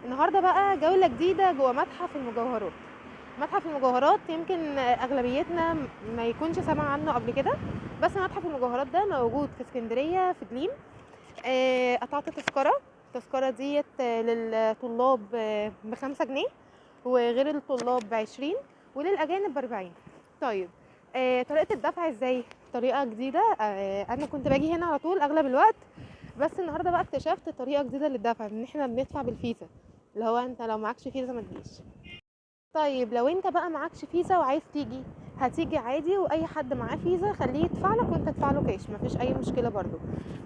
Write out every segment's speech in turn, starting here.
النهارده بقى جولة جديدة جوه متحف المجوهرات. متحف المجوهرات يمكن اغلبيتنا ما يكونش سمع عنه قبل كده، بس متحف المجوهرات ده موجود في اسكندرية في جليم. قطعت تذكره، التذكرة ديت للطلاب ب5 جنيه، وغير الطلاب ب20، وللاجانب ب40. طيب طريقه الدفع ازاي؟ طريقه جديده. انا كنت باجي هنا على طول اغلب الوقت، بس النهارده بقى اكتشفت طريقه جديدة للدفع، ان احنا بندفع بالفيزا، اللي هو انت لو معكش فيزا ما تجيش. طيب لو انت بقى معكش فيزا وعايز تيجي، هتيجي عادي، واي حد معاه فيزا خليه يدفع لك وانت تدفع له كاش، مفيش اي مشكلة برضو.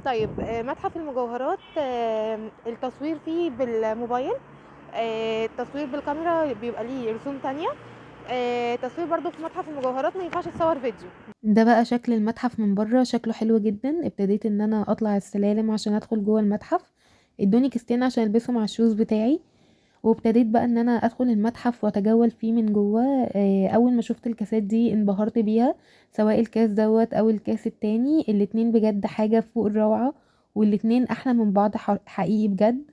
طيب متحف المجوهرات التصوير فيه بالموبايل، التصوير بالكاميرا بيبقى ليه رسوم تانية. تصوير برضو في متحف المجوهرات ما ينفعش تصور فيديو. ده بقى شكل المتحف من بره، شكله حلو جدا. ابتديت ان انا اطلع السلالم عشان ادخل جوه المتحف، ادوني كيستين عشان البسهم على ال shoes بتاعي، وابتديت بقى ان انا ادخل المتحف واتجول فيه من جوه. اول ما شفت الكاسات دي انبهرت بيها، سواء الكاس دوت او الكاس التاني، الاتنين بجد حاجة فوق الروعة، والاتنين احلى من بعض حقيقي بجد.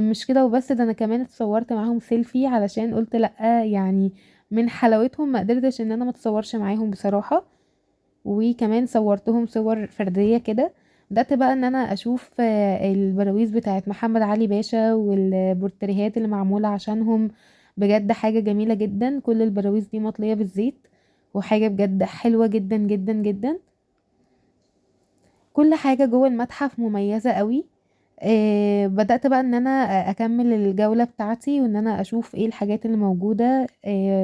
مش كده وبس، ده انا كمان اتصورت معاهم سيلفي، علشان قلت لأ، من حلاوتهم ما قدرتش ان انا ما اتصورش معاهم بصراحة، وكمان صورتهم صور فردية كده. بدأت بقى ان انا اشوف البراويز بتاعت محمد علي باشا والبورتريهات اللي معمولة عشانهم، بجد حاجة جميلة جدا. كل البراويز دي مطلية بالزيت، وحاجة بجد حلوة جدا جدا جدا. كل حاجة جوه المتحف مميزة قوي. بدأت بقى ان انا اكمل الجولة بتاعتي وان انا اشوف ايه الحاجات اللي موجودة.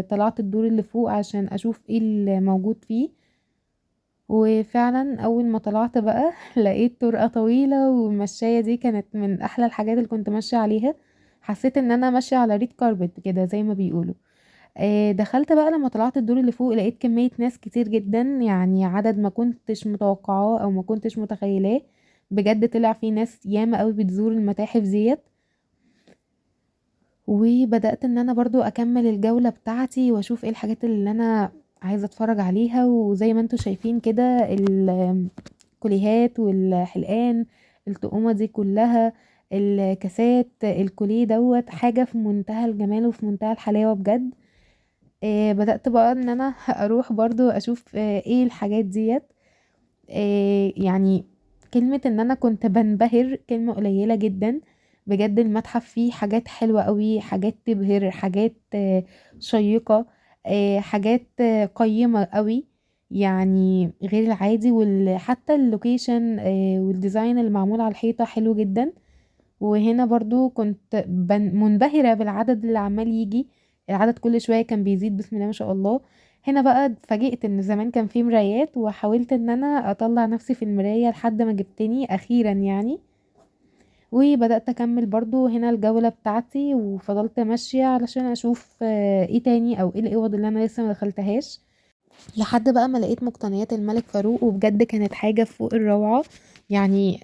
طلعت الدور اللي فوق عشان اشوف ايه اللي موجود فيه، وفعلا اول ما طلعت بقى لقيت طرقة طويلة، والمشاية دي كانت من احلى الحاجات اللي كنت ماشية عليها. حسيت ان انا ماشية على red carpet كده زي ما بيقولوا. دخلت بقى لما طلعت الدور اللي فوق لقيت كمية ناس كتير جدا، عدد ما كنتش متوقعاه او ما كنتش متخيلاه. بجد طلع في ناس ياما قوي بتزور المتاحف ديت. وبدأت ان انا برضو اكمل الجولة بتاعتي واشوف ايه الحاجات اللي انا عايزة اتفرج عليها. وزي ما انتوا شايفين كده الكوليهات والحلقان، التقومة دي كلها، الكاسات، الكوليه دوت، حاجة في منتهى الجمال وفي منتهى الحلاوة بجد. بدأت بقى ان انا اروح برضو اشوف، ايه الحاجات ديت. كلمة ان انا كنت بنبهر كلمة قليلة جدا بجد. المتحف فيه حاجات حلوة قوي، حاجات تبهر، حاجات شيقة، حاجات قيمة قوي، غير العادي. وحتى ال location وال design اللي معمول على الحيطة حلو جدا. وهنا برضو كنت منبهرة بالعدد اللي عمال يجي، العدد كل شوية كان بيزيد بسم الله ما شاء الله. هنا بقى اتفاجئت ان زمان كان في مرايات، وحاولت ان انا اطلع نفسي في المراية لحد ما جبتني اخيرا. وبدأت اكمل برضو هنا الجولة بتاعتي، وفضلت ماشية علشان اشوف، ايه تاني او ايه الاوض اللي انا لسه ما دخلتهاش، لحد بقى ما لقيت مقتنيات الملك فاروق. وبجد كانت حاجة فوق الروعة،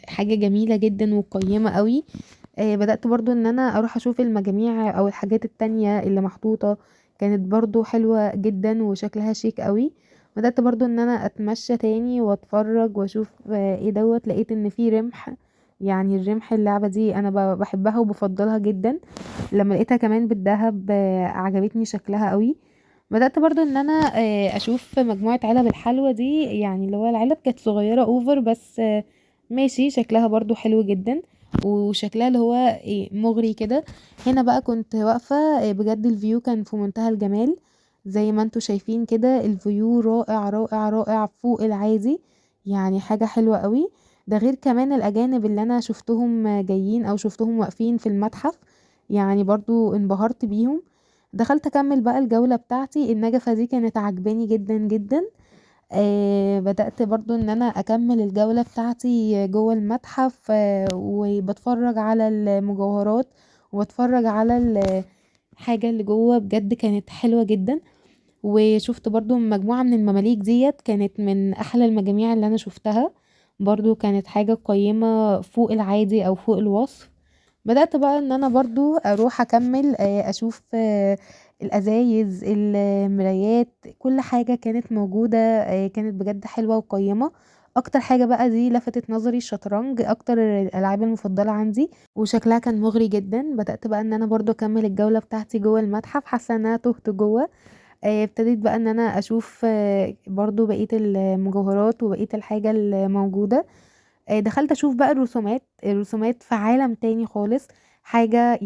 حاجة جميلة جدا وقيمة قوي. بدأت برضو ان انا اروح اشوف المجاميع او الحاجات التانية اللي محطوطة، كانت برضو حلوة جدا وشكلها شيك قوي. بدأت برضو ان انا اتمشى تاني واتفرج واشوف، ايه دوت. لقيت ان في رمح، الرمح اللعبة دي انا بحبها وبفضلها جدا. لما لقيتها كمان بالذهب، عجبتني شكلها قوي. بدأت برضو ان انا، اشوف مجموعة علب الحلوى دي، اللي هو العلب كانت صغيرة اوفر، بس، ماشي شكلها برضو حلو جدا، وشكلها اللي هو إيه مغري كده. هنا بقى كنت واقفة، بجد ال view كان في منتهى الجمال زي ما انتوا شايفين كده. ال view رائع رائع رائع فوق العادي، حاجة حلوة قوي. ده غير كمان الأجانب اللي أنا شفتهم جايين أو شفتهم واقفين في المتحف، برضو انبهرت بيهم. دخلت أكمل بقى الجولة بتاعتي. النجفة دي كانت عجباني جدا جدا. بدأت برضو ان انا اكمل الجولة بتاعتي جوه المتحف، وبتفرج على المجوهرات وبتفرج على الحاجة اللي جوه، بجد كانت حلوة جدا. وشفت برضو مجموعة من المماليك ديت، كانت من احلى المجاميع اللي انا شفتها، برضو كانت حاجة قيمة فوق العادي او فوق الوصف. بدأت بقى ان انا برضو اروح اكمل، اشوف، الازايز، المرايات، كل حاجة كانت موجودة، كانت بجد حلوة وقيمة. اكتر حاجة بقى دي لفتت نظري الشطرنج، اكتر الالعاب المفضلة عندي، وشكلها كان مغري جدا. بدأت بقى ان انا برضو اكمل الجولة بتاعتي جوه المتحف، حاسة ان انا تهت جوه. ابتديت بقى ان انا اشوف برضو بقية المجوهرات وبقية الحاجة الموجودة. دخلت اشوف بقى الرسومات، الرسومات في عالم تاني خالص، حاجة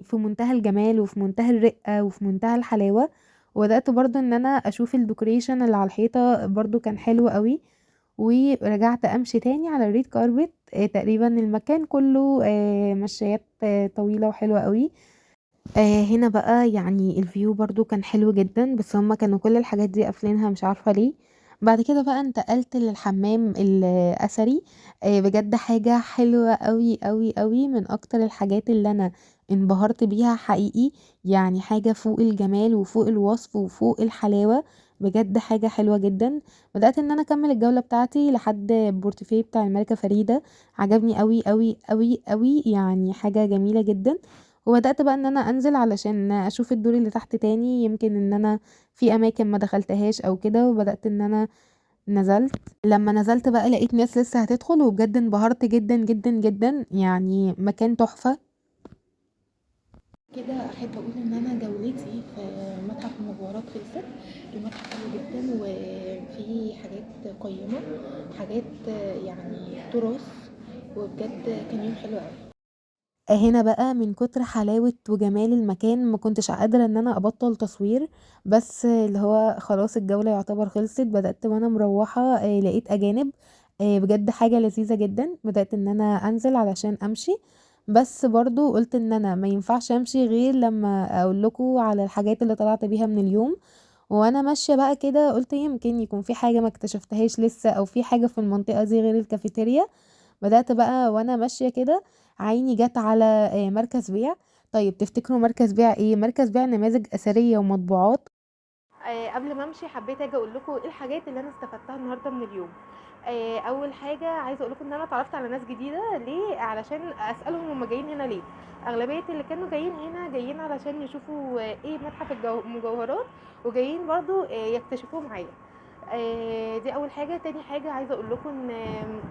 في منتهى الجمال وفي منتهى الرقة وفي منتهى الحلاوة. وبدأت برضو ان انا اشوف ال decoration اللي على الحيطة، برضو كان حلو قوي. ورجعت امشي تاني على ال red carpet، تقريبا المكان كله، مشايات، طويلة وحلوة قوي. هنا بقى ال view برضو كان حلو جدا، بس هما كانوا كل الحاجات دي قافلينها مش عارفة ليه. بعد كده بقى انتقلت للحمام الأثري، بجد حاجة حلوة قوي قوي قوي، من أكتر الحاجات اللي أنا انبهرت بيها حقيقي، حاجة فوق الجمال وفوق الوصف وفوق الحلاوة، بجد حاجة حلوة جدا. بدأت إن أنا أكمل الجولة بتاعتي لحد البورتفيه بتاع الملكة فريدة، عجبني قوي قوي قوي قوي، حاجة جميلة جدا. وبدأت بقى إن أنا أنزل علشان أشوف الدور اللي تحت تاني، يمكن إن أنا في أماكن ما دخلتهاش أو كده. وبدأت إن أنا نزلت، لما نزلت بقى لقيت ناس لسه هتدخل، وبجد انبهرت جدا جدا جدا، مكان تحفة كده. أحب أقول إن أنا جولتي في متحف المجوهرات خلصت. المتحف حلو جدا وفيه حاجات قيمة، حاجات تراث، وبجد كان يوم حلو قوي. هنا بقى من كتر حلاوة وجمال المكان ما كنتش قادرة ان انا ابطل تصوير، بس اللي هو خلاص الجولة يعتبر خلصت. بدأت وانا مروحة، لقيت اجانب، بجد حاجة لذيذة جدا. بدأت ان انا انزل علشان امشي، بس برضو قلت ان انا ما ينفعش امشي غير لما اقول لكم على الحاجات اللي طلعت بيها من اليوم. وانا ماشية بقى كده قلت يمكن يكون في حاجة ما اكتشفتهاش لسه، او في حاجة في المنطقة دي غير الكافيتيريا. بدأت بقى وانا ماشية كده عيني جت على، مركز بيع. طيب تفتكروا مركز بيع ايه؟ مركز بيع نماذج اثرية ومطبوعات. قبل ما امشي حبيت اجي اقول لكم ايه الحاجات اللي انا استفدتها النهارده من اليوم. اول حاجه عايزه اقول لكم ان انا اتعرفت على ناس جديده. ليه؟ علشان اسالهم هم جايين هنا ليه. اغلبيه اللي كانوا جايين هنا جايين علشان يشوفوا، ايه متحف المجوهرات، وجايين برضو، يكتشفوه معايا. دي اول حاجه. تاني حاجه عايزه اقول لكم ان،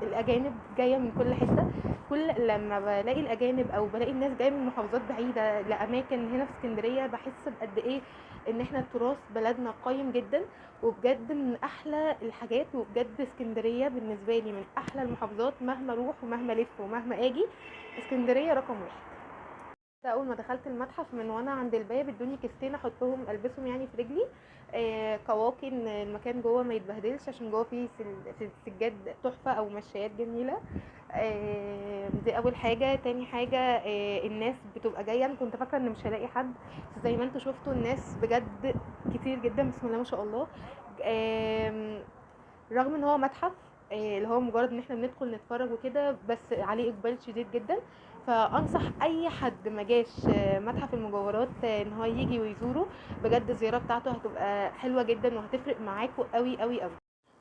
الاجانب جايه من كل حته. كل لما بلاقي الاجانب او بلاقي الناس جايه من محافظات بعيده لاماكن هنا في اسكندريه، بحس بقد ايه ان احنا تراث بلدنا قيم جدا، وبجد من احلى الحاجات. وبجد اسكندريه بالنسبه لي من احلى المحافظات، مهما اروح ومهما الف ومهما اجي اسكندريه رقم 1. اول ما دخلت المتحف من وانا عند الباب ادوني كيستين احطهم البسهم في رجلي، قواقي ان المكان جوه ما يتبهدلش، عشان جوه فيه سجاد تحفه او مشايات جميله. دي اول حاجه. تاني حاجه، الناس بتبقى جايه، انا كنت فاكره ان مش هلاقي حد، بس زي ما انتوا شفتوا الناس بجد كتير جدا، بسم الله ما شاء الله. رغم ان هو متحف، اللي هو مجرد ان احنا بندخل نتفرج وكده، بس عليه اقبال شديد جدا. فانصح اي حد ما جاش، متحف المجوهرات، ان هو يجي ويزوره، بجد الزياره بتاعته هتبقى حلوه جدا وهتفرق معاكم قوي قوي قوي.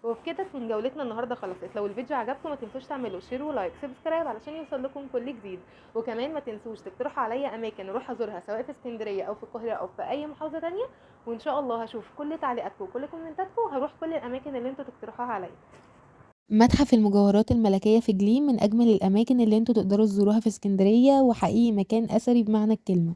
وبكده تكون جولتنا النهارده خلصت. لو الفيديو عجبكم ما تنسوش تعملوا share و like subscribe علشان يوصل لكم كل جديد، وكمان ما تنسوش تقترحوا عليا اماكن اروح ازورها سواء في اسكندريه او في القاهره او في اي محافظه تانية، وان شاء الله هشوف كل تعليقاتكم وكل كومنتاتكم، وهروح كل الاماكن اللي انتوا تقترحوها عليا. متحف المجوهرات الملكية في جليم من أجمل الأماكن اللي انتوا تقدروا تزوروها في اسكندرية، وحقيقي مكان أثري بمعنى الكلمة.